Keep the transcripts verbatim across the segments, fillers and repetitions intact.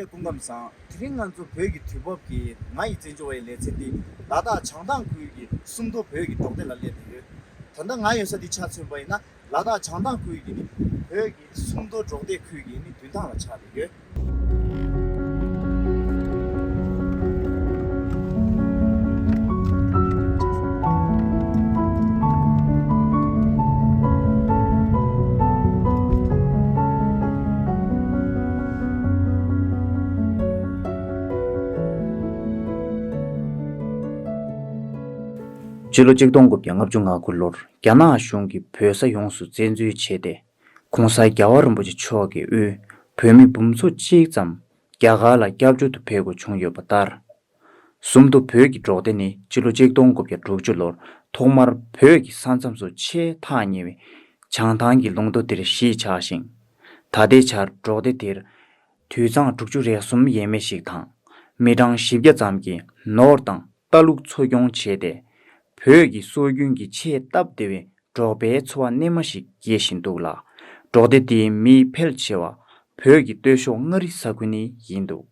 སྐུ་ཁམས་བཟང་། དེ་རིང་ང་ཚོ་བོད་ཀྱི་དུས་བབ་ཀྱི་ང་ཡི་བཙན་བྱོལ་བའི་ལེ་ཚན་འདི་ལ་དྭགས་བྱང་ཐང་ཁུལ་གྱི་སུམ་མདོ་བོད་ཀྱི་འབྲོག་སྡེ་ལ་སླེབས་བསྡད་ཡོད། ད་ལྟ་ང་ཡོད་ས་འདི་ཆ་མཚོན་པ་ཡིན་ན། ལ་དྭགས་བྱང་ཐང་ཁུལ་གྱི་ནི་བོད་ཀྱི་སུམ་མདོ་འབྲོག་སྡེ་ཁུལ་གྱི་ནི་མདུན་ཐང་ལ་ཆགས་བསྡད་ཡོད། སྤྱི་ལོ་གཅིག་སྟོང་དགུ་བརྒྱ་ལྔ་བཅུ་ང་དགུ་ལོར་རྒྱ་ནག་གཞུང་གིས་བོད་ས་ཡོངས་སུ་བཙན་འཛུལ་བྱས་ཏེ། ྋགོང་ས་རྒྱལ་བ་རིན་པོ་ཆེ་མཆོག་གི་དབུས་བོད་མི་འབུམ་ཚོ་གཅིག་ཙམ་རྒྱ་གར་ལ་སྐྱབས་བཅོལ་དུ་ཕེབས་དགོས་བྱུང་ཡོད་པ་ལྟར། སུམ་མདོ་བོད་ཀྱི་འབྲོག་སྡེ་ནི་སྤྱི་ལོ་གཅིག་སྟོང་དགུ་བརྒྱ་དྲུག་ཅུ་ལོར་ཐོག་མར་བོད་ཀྱི་ས་མཚམས་སུ་ཆེས་ཐག་ཉེ་བའི་བྱང་ཐང་གི་ལུང་མདོ་དེར་གཞིས་ཆགས་ཤིང་། ད་ལྟའི་ཆར་འབྲོག་སྡེ་དེར་དུད་ཚང་དྲུག་ཅུ་རེ་གསུམ་ཡས་མས་ཤིག་དང་མི་གྲངས་བཞི་བརྒྱ་ཙམ་གྱིས་ནོར་དང་རྟ་ལུག་འཚོ་སྐྱོང་བྱས་ཏེ། བོད་ཀྱི་སྲོལ་རྒྱུན་གྱི་ཆེས་སྟབས་བདེ་བའི་འབྲོག་པའི་འཚོ་བ་རྣལ་མ་ཞིག་སྐྱེལ་བཞིན་འདུག་ལ། འབྲོག་སྡེ་འདིའི་མིའི་ཕལ་ཆེ་བ་བོད་ཀྱི་སྟོད་ཕྱོགས་མངའ་རིས་ས་ཁུལ་ནས་ཡིན་འདུག།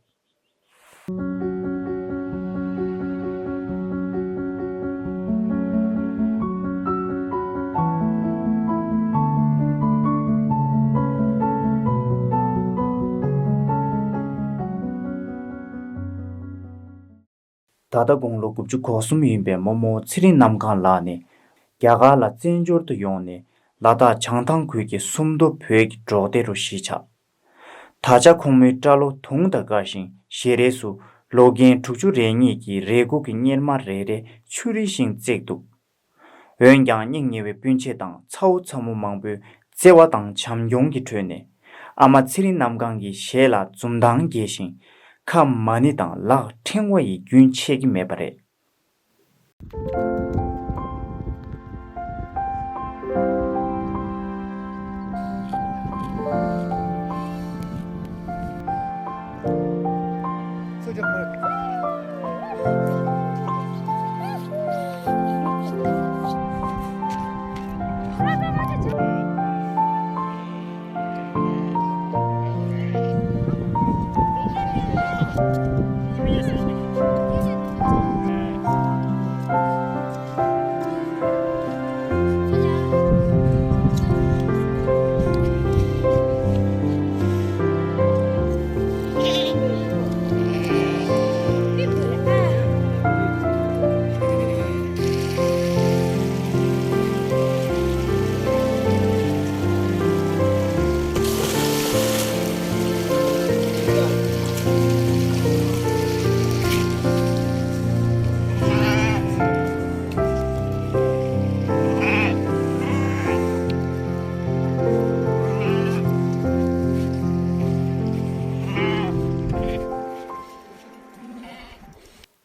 ད་ལྟ་དགུང་ལོ་དགུ་བཅུ་གོ་གསུམ་ཡིན་པའི་རྨོ་མོ་ཚེ་རིང་གནམ་གང་ལགས་ནི། རྒྱ་གར་ལ་བཙན་བྱོལ་དུ་ཡོང་ནས་ལ་དྭགས་བྱང་ཐང་ཁུལ་གྱི་སུམ་མདོ་བོད་ཀྱི་འབྲོག་སྡེ་རུ་གཞིས་ཆགས། ད་ཆ་ཁོང་མོའི་སྐྲ་ལོ་དུང་དང་འགའ་ཞིང་ཞལ་རས་སུ་ལོ་རྒན་དྲུག་ཅུ་རེ་གཉིས་ཀྱི་རེ་སྒུག་གི་གཉེར་མ་རེ་རེ་ཆུ་རིལ་བཞིན་བརྩེགས་འདུག། འོན་ཀྱང་སྙིང་ཉེ་བའི་སྤུན་མཆེད་དང་ཚ་བོ་ཚ་མོ་མང་པོའི་བརྩེ་བ་དང་བྱམས་སྐྱོང་གི་ཁྲོད་ནས། ཨ་མ་ཚེ་རིང་གནམ་གང་གི་ཞལ་ལ་འཛུམ་མདངས་རྒྱས་ཤིང་། ཁ་མ་ཎི་དང་ལག་ཕྲེང་བ་ཡིས་རྒྱུན་ཆད་ཀྱི་མེད་པ་རེད།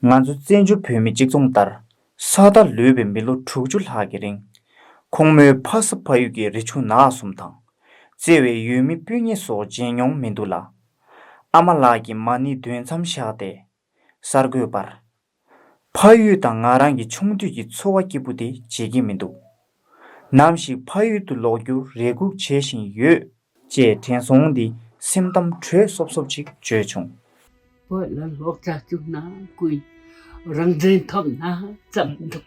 ང་ཚོ་བཙན་བྱོལ་བོད་མི་གཅིག་མཚུངས་ལྟར། ས་མཐར་ལུས་པའི་མི་ལོ་དྲུག་ཅུ་ལྷག་གི་རིང་། ཁོང་མོའི་ཕ་ས་ཕ་ཡུལ་གྱི་རི་ཆུ་ནགས་གསུམ་དང་། བརྩེ་བའི་ཡུལ་མི་སྤུན་ཉེ་སོགས་མཇལ་མྱོང་མི་འདུག་ལ། ཨ་མ་ལགས་ཀྱིས་མ་ཎི་འདོན་མཚམས་བཞག་སྟེ། གསར་འགོད་པར། ཕ་ཡུལ་དང་ང་རང་གི་ཆུང་དུས་ཀྱི་འཚོ་བ་སྐྱིད་པོ་དེ་བརྗེད་ཀྱི་མི་འདུག། ནམ་ཞིག་ཕ་ཡུལ་དུ་ལོག་རྒྱུར་རེ་སྒུག་བྱེད་བཞིན་ཡོད། ཅེས་དྲན་སོང་འདི་སེམས་གཏམ་དྲོད་སོབ་སོབ་ཅིག་བརྗོད་བྱུང་། བོད་ལ་ལོག་ཆ་བཅུག་ན་ཀུན། རང་བཙན་ཐོབ་ན་ཙམ་འདུག།